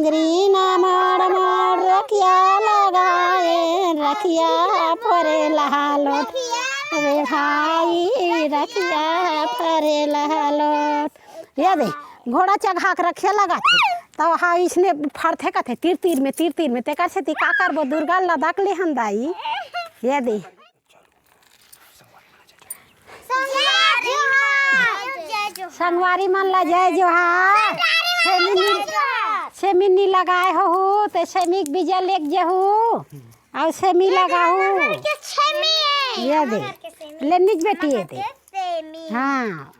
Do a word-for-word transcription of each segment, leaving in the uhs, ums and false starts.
रीना मोड़ मोड़ रखिया लगाए, रखिया फरे लहालोट, रे भाई रखिया फरे लहालोट। ये दे, घोड़ा चघा के रखिया लगाथे, त हा इसने फरथे कथे, तीर तीर में, तीर तीर में। तेकर सेती का करबो, दुर्गा ल दक ले हन दाई। ये दे। संगवारी मन ला जय जोहार। सेमी नी, सेमी नी लगाए होहू, ते सेमी के बीजा लेके जहू, अउ सेमी लगाहू। ये दे, ले निज बेटी, ये दे। हाँ,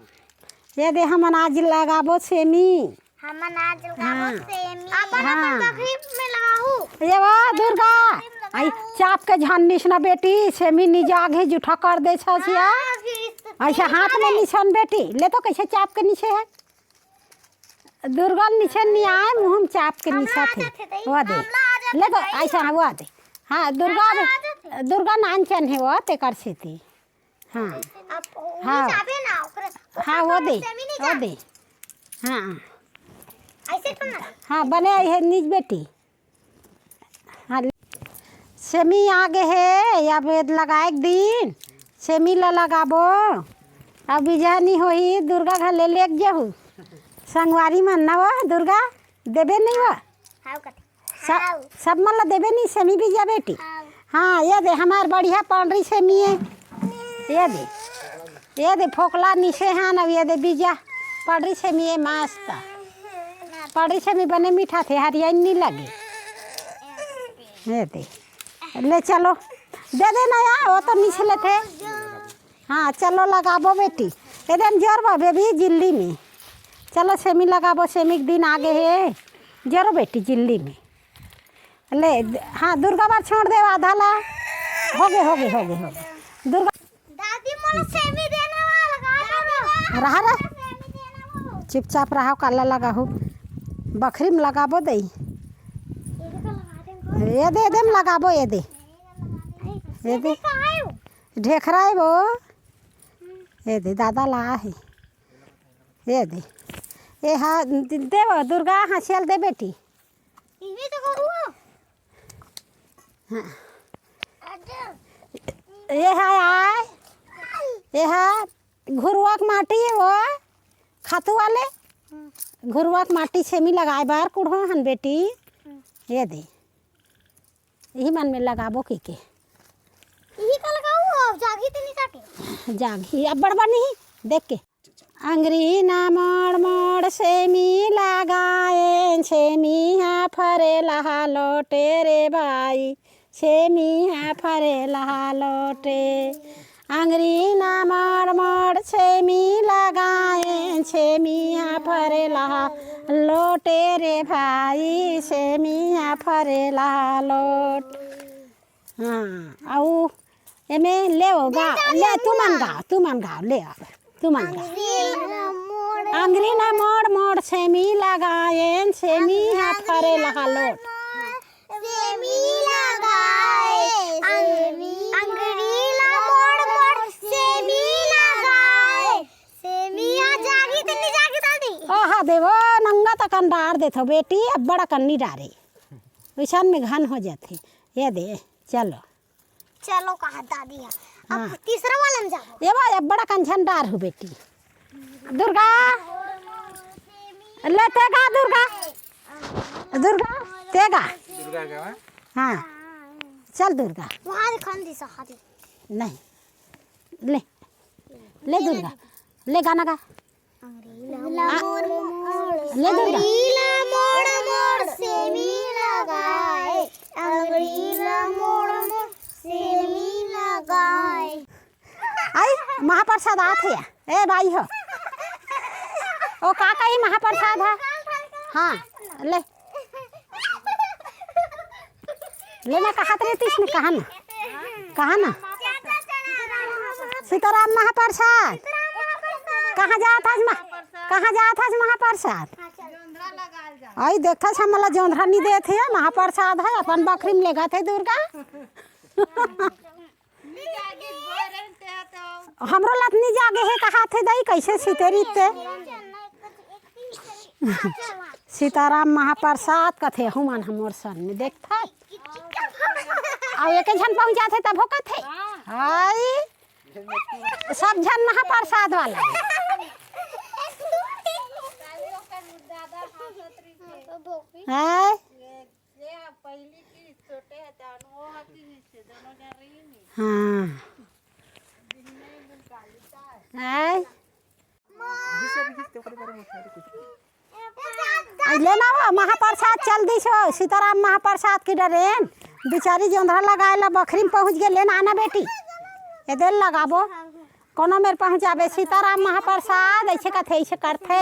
ये दे, हमन आज लगाबो सेमी। हमन आज लगाबो हाँ। सेमी। अपन, हाँ। अपन बखरी में लगाहू। ये वो दुर्गा, आई चाप के झन निसना बेटी, सेमी निजागे जूठा कर दे छसिया। हाँ, फिर इस तो ऐसे हाथ में निसन बेटी, ले तो कैसे चाप के नीचे है। दुर्गा निचे नहीं आए, मुँह में चाप के हमला निसा आ थे। जाथे तई, वो दे। हमला आ जाथे ले तो तई। ऐसा है, वो दे। हाँ, दुर्गा, हमला आ जाथे। दुर्गा नानचन है वो, तेकर सेती। हाँ। अब हाँ। चाबे ना, ओकरे, ओकरे हाँ, वो तो दे, सेमी नहीं वो जा। दे। हाँ। ऐसे तो ना। हाँ, बने आई है निज बेटी। हाँ, ले। सेमी आगे हे, अब लगाए के दिन सेमी ला लगाबो। अब बिजहा नी होही, दुर्गा घर ले लेके जहू। संगवारी मन ना वो, दुर्गा, देबे नहीं वो? हाँ, कथे। सब, सब मन ला देबे नी सेमी बीजा बेटी। हाँ। हाँ, ये दे हमार बढ़िया पांडरी सेमी है। ये दे, ये दे फोकला निसे हन, अब ये दे बीजा पांडरी सेमी है मस्त। पांडरी सेमी बने मीठा थे, हरियाई नी लगे। ये दे, ले चलो, दे दे ना यार, वो तो निसे लेथे। हाँ, चलो लगाबो बेटी, एकदम जोर बा बेबी जिल्ली में। चलो सेमी लगाबो, सेमी के दिन आगे हे, जोरो बेटी जिल्ली में। ले, हाँ, दुर्गा बर छोड़ दे आधा ला। हो गे, हो गे, हो गे, हो गे। दुर्गा दादी, मोला सेमी देना वाला लगा दो। रहा, रहा। सेमी देना वो। चुपचाप रहा, काला लगाहू। बखरी में लगाबो दई। ये दे, ये दे में लगाबो, ये दे। ये दे। सेमी कहाँ है वो? ढेखरा है वो। ये दे, दादा ला है। ये दे। ये हा, दे वो, दुर्गा, हाँ, चल दे बेटी। इही तो करू। हाँ। ये हा आय, ये हा घुरुवा के माटी हे वो, खातू वाले। घुरुवा के माटी सेमी लगाए बर कुढ़ो हन बेटी। ये दे, इही मन में लगाबो की के। इही का लगाऊ, जागी तो नहीं काटे। जागी, अब बड़बड़ नहीं, देख के। अंगरी ना मोड़ मोड़ सेमी लगाएन, सेमी हा फरे लहा लोटे रे भाई, सेमी हा फरे लहा लोटे। अंगरी ना मोड़ मोड़ सेमी लगाएन, सेमी हा फरे लहा लोटे रे भाई, सेमी हा फरे लहा लोट। हाँ, अउ एमे ले हो गा, ले तुमन गाओ, तुमन गाओ, ले आओ, तुमन गाओ। अंगरी ना मोड़ मोड़ सेमी लगाएन, सेमी हा फरे लहा लोट। सेमी लगाए, अंगरी ना मोड़ मोड़ सेमी लगाए, सेमी हा जागी त नहीं जागी दादी। ओहा देवो, नंगा तकन डार देथो बेटी, अब्बड़ अकन नहीं डारे, वैसन में घन हो जाथे। ये दे, चलो। चलो कहा दादी हा। अब हाँ। तीसरा वाला में जाओ। ये भाई, अब बड़ा कंचन डार हूँ बेटी। दुर्गा, ले तेगा दुर्गा, दुर्गा, तेगा। दुर्गा का? हाँ, चल दुर्गा। वहाँ दिखान दी सहारी। नहीं, ले, ले दुर्गा, ले गाना गा। ले दुर्गा। अंगरी ला मोड़ मोड़ सेमी लगाए, अंगरी ला मोड़ मोड़ सेमी लगाए। आई महाप्रसाद आत हे, ए भाई हो। ओ का कही महाप्रसाद है? हाँ, ले। लेना कहा तो रहती इसने, कहा ना, कहा ना। सीताराम महाप्रसाद। कहाँ जात हस मा-, कहाँ जात हस महाप्रसाद? आई देखत हस, हमला जोंधरा नहीं देत हे, महाप्रसाद है, अपन बखरी में लेगत हे दुर्गा। हमरो लत नहीं जागे हे, कहा थे दाई, कैसे सितेरी ते? सीताराम महाप्रसाद कथे, हुमन हमर सन में देखथे। अउ एके झन पहुँचाथे तभो कथे। हाय, सब झन महाप्रसाद वाला। हाय। हाँ। हाय। आज लेना हो महाप्रसाद चल दिस हो, सीताराम महाप्रसाद की डरेन। बिचारी जोंधरा लगाए ला बखरी में पहुँच गे, लेना आना बेटी, एदे ल लगाबो। कोनो मेर पहुँचाबे सीताराम महाप्रसाद, ऐसे कथे, ऐसे करथे,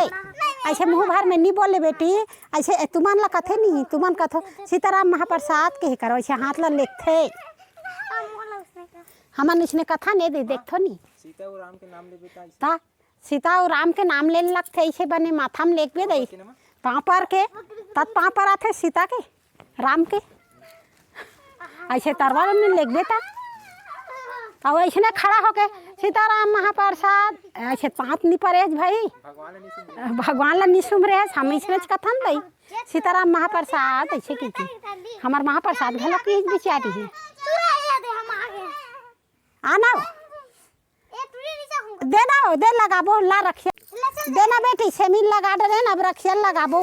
ऐसे मुँह भर में नी बोले बेटी, ऐसे ए, तुमन ला कथे नी, तुमन कथो सीताराम महाप्रसाद के ही करो, ऐसे हाथ ला लेखथे। हमन इसने कथा नहीं दे, देखथो नी। सीता अउ राम के नाम लेबे त ऐसे ता सीता अउ राम के नाम लेन लगथे, ऐसे बने माथा में लेकबे दई। पाँव पर के, तत पाँव पर आथे सीता के, राम के। ऐसे तरवा में लेकबे ता। अउ ऐसने खड़ा होके सीताराम महाप्रसाद, ऐसे पाँव नी परेस भाई। भगवान ला नी सुमरेस, हम इसने कथन दई। सीताराम महाप्रसाद ऐसे की की। हमर महाप्रसाद घलो की बिचारी है। आना हो। देना हो, दे लगाबो, ला रखिया। देना बेटी, सेमी लगा डरेन, अब रखिया लगाबो।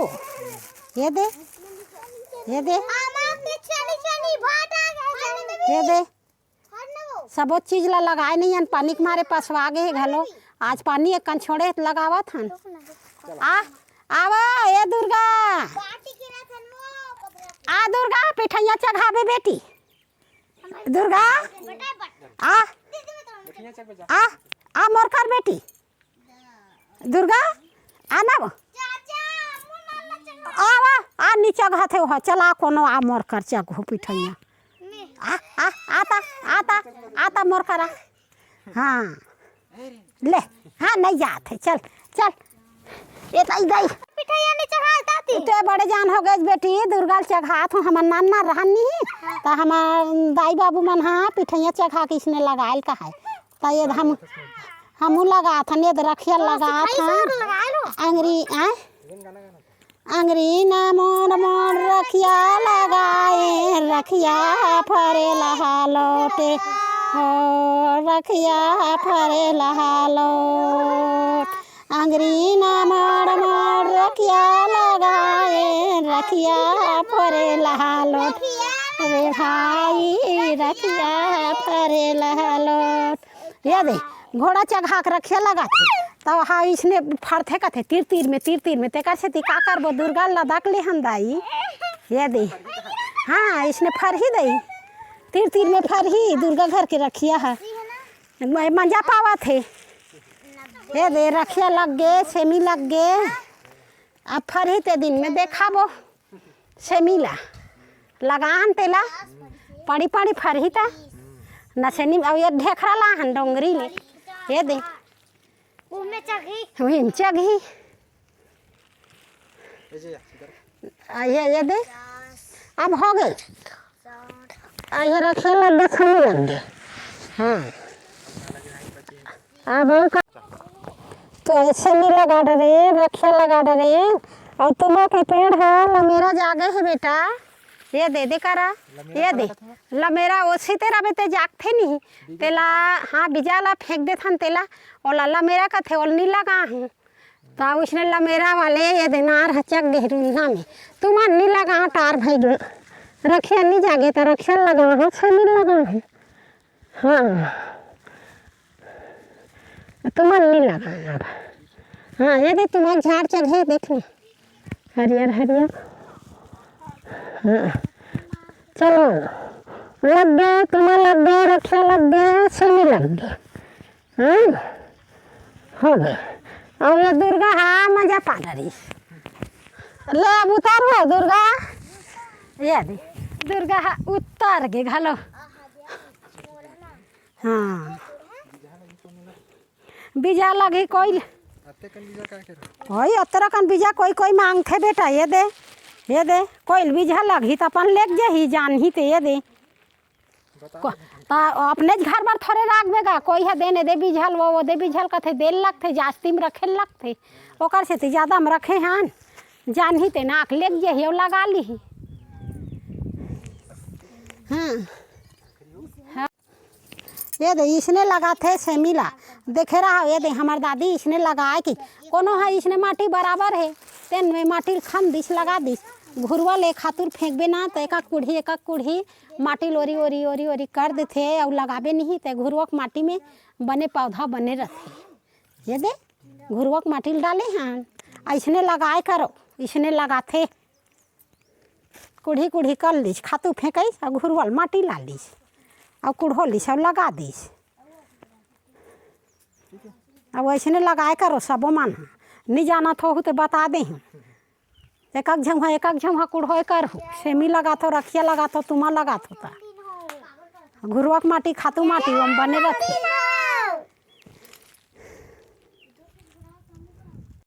ये दे, ये दे, ये दे। सबो चीज ला लगाए नहीं हन, पानी के मारे पसवा गे हे घलो। आज पानी एक कन छोड़े त लगावत हन। आ, आवा, ए दुर्गा। आ दुर्गा, पिठैया चघाबे बेटी। दुर्गा, आ, आ, आ मोर कर बेटी। दुर्गा, आ ना वो। आ, आ, आ नीचे घाथे हो, चला कोनो आ मोर कर चघो पिठैया। आ, आ, आता, आता, आता मोर करा। हाँ। ले, हाँ, नहीं जात है, चल, चल। ए दाई, दाई। पिठैया नहीं चढ़ाए ताती। ते बड़े जान हो गए बेटी, दुर्गा ल चघात हूँ, हमर नान ना रहन नहीं, त हमर दाई बाबू मन हा पिठैया चघा के इसने लगायल का है। त ये हम, हमू लगात हन, ये रखिया लगात हन। अंगरी, आय? अंगरी ना मोड़ मोड़ रखिया लगाए, रखिया फरे लहा लोटे, हो रखिया फरे लहा लोट। अंगरी ना मोड़ मोड़ रखिया लगाए, रखिया फरे लहा लोट। रे भाई रखिया फरे लहा लोट। ये दे, घोड़ा चघा के रखे लगाथे, तब हा इसने फरथे कथे, तीर तीर में, तीर तीर में, तेकर सेती का करबो, दुर्गा लदक ले हन दाई। ये दे, हाँ, इसने फरही दई, तीर तीर में फरही, दुर्गा घर के रखिया है। मैं मजा पावत हे। ये दे, रखिया लग गे, सेमी लग गे, अब फरही ते दिन में देखाबो। सेमी ला लगान तेला, पड़ी पड़ी फरही ता। नसेनी अउ ये ढेखरा लाहन डोंगरी ले। ये दे। उमे चघी। उहिम चघी। आ ये, ये दे। अब हो गए। आ ये रखे ला दे, छमी लग गए। हाँ। अब हम का तो ऐसे नहीं लगा डरे, रखिया लगा डरे। अउ तुमा के पेड़ ह लमेरा जागे हे बेटा। ये दे दे करा, ये दे। लमेरा ओसी तेरा में ते जागथे नहीं। तेला, हाँ, बीजा ला फेंक देथन तेला। ओला लमेरा कथे, ओला नहीं लगा हूँ। त उसने लमेरा वाले ये दे नार ह चक गहरुन्ना में। तुमन नहीं लगा टार भाई गे। रखिया नहीं जागे त रखिया लगा हूँ, छमी लगा हूँ। हाँ। तुमन नहीं लगाना अब। हाँ, ये दे तुम्हार झाड़ चढ़े, देख ले। हरियर, हरियर। हाँ। चलो। लग गए, तुम्हार लग गए, रखिया लग गए, सेमी लग गए। हाँ? हो गए। अब ये दुर्गा हा मजा पा रही। ले अब उतारो दुर्गा। ये दे। दुर्गा हा उतार के घालो। हाँ। बीजा लगही कोई। अत्ते कन बीजा का के रहो? ओही अतरा कन बीजा कोई कोई मांगथे बेटा, ये दे, ये दे, कोई बीजा लगही त अपन लेके जाही, जानही ते ये दे। बता को-, दे। ता अपने घर बर थोड़े राखबे गा, कोई ह देने दे बीजा ल, वो, वो दे बीजा ल कथे, दे ल लगथे, जास्ती में रखे ल लगथे, ओकर सेती ज्यादा में रखे हन। जानही ते नाक लेग जही अउ लगा लिही। हाँ। हाँ। ये दे, इसने लगाथे सेमी ला। देखे रहा, ये दे, हमर दादी इसने लगाए कि कोनो ह इसने माटी बराबर हे, तेन में माटी ल खन दिस, लगा दिस। घुरवा ले खातुर फेंकबे ना, त एका कुढ़ी, एका कुढ़ी माटी ल ओरी, ओरी, ओरी, ओरी कर देथे अउ लगाबे नहीं, ते घुरवा के माटी में बने पौधा बने रथे। ये दे, घुरवा के माटी ल डाले हन, अइसने लगाए करो, इसने लगाथे। कुढ़ी कुढ़ी कर लिस, खातू फेंकइस अउ घुरवा ल माटी ला लिस अउ कुढ़ो लिस अउ लगा दिस। अब अइसने लगाए करो सबो मन ह। नी जानत होहू त बता देहूँ। एक एक झउहा, एक एक झउहा कुढ़ोए करहू। सेमी लगाथो, रखिया लगाथो, तुमा लगाथो त घुरवा के माटी, खातू माटी ओम बने रथे।